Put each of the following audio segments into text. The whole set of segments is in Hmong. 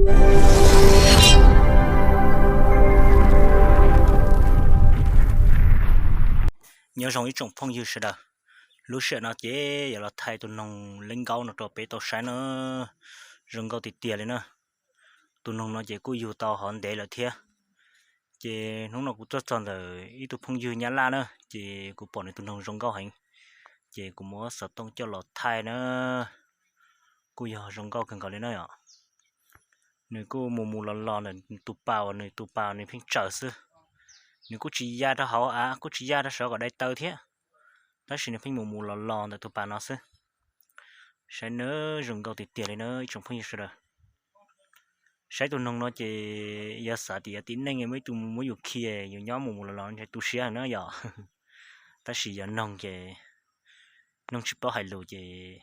Nyob zoo ib tsoom phooj ywg sawv daws, lub sij hawm no ces yuav los thaij tus noog liab nkaub no rau peb tau saib na. Zoo nkauj tiag tiag li na. Tus noog no ces kuj yug tau hov ntev lawm thiab. Ces hnub no kuv tuaj txog ntawm ib tug phooj ywg Nyab Laj na, ces kuv pom nws tus noog zoo nkauj heev, ces kuv muab xov tooj coj los thaij na. Kuj yog zoo nkauj kawg nkaus li na yom. Nws kuj mus mus los los ntawm tus pas uas nws tus pas nws pheej tsaws xwb. Nws kuj tsis ya rau hauv av, kuj tsis ya rau saum kom dai taw thiab, tab sis nws pheej mus mus los los ntawm tus pas no xwb. Saib na, zoo nkauj tiag tiag li na ib tsoom phooj ywg sawv daws. Saib tus noog no ces yog xav tias yog tib neeg muaj ib tug muab yus khi, yus nyob mus mus los los ntshe tu siab na yom. Tab sis yog noog ces, noog tsis paub hais lus ces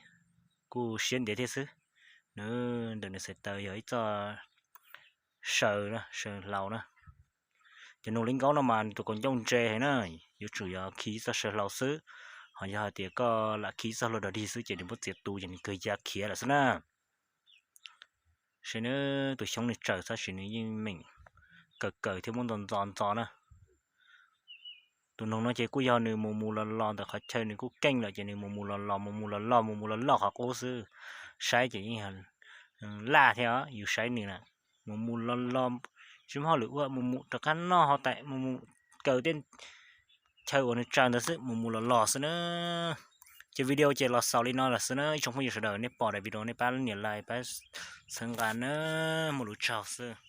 kuj siab ntev thiab xwb. Nws, ntawm nws xaiv taw yog ib txoj saw, saw hlau na. Cov noog liab nkaub no mas tus kaus ncauj ntse heev na, yuav tsum yog khi ib txoj saw hlau xwb. Ho yog hais tias koj lam khi ib txoj hlua dog dig xwb ces nws muab txiav tu ces nws kawg ya khiav lawm xwb na. Saib na, tus xyoob nws tsaws tab sis nws yeej meem kaws kaws thiab muab ntxo ntxo ntxo na. Tus noog no ces kuj yog nws mus mus los los ntawm qhov chaw nws kuj keej lawm ces nws mus mus los los mus mus los los mus mus los los qhov qub xwb. Saib ces yeej laj thiab os, yus saib nws na, mus mus los los, tsis muaj hauj lwm ua mus mus rov qab noj hauv tais mus mus kaws tej chaw uas nws tsaws ntawd xwb, mus mus los los xwb na. Ces video ces los xaus li no lawm xwb na ib tsoom phooj ywg sawv daws, nej pom daim video nej pab nias like pab txhawb nqa na, muaj lus tsaug xwb.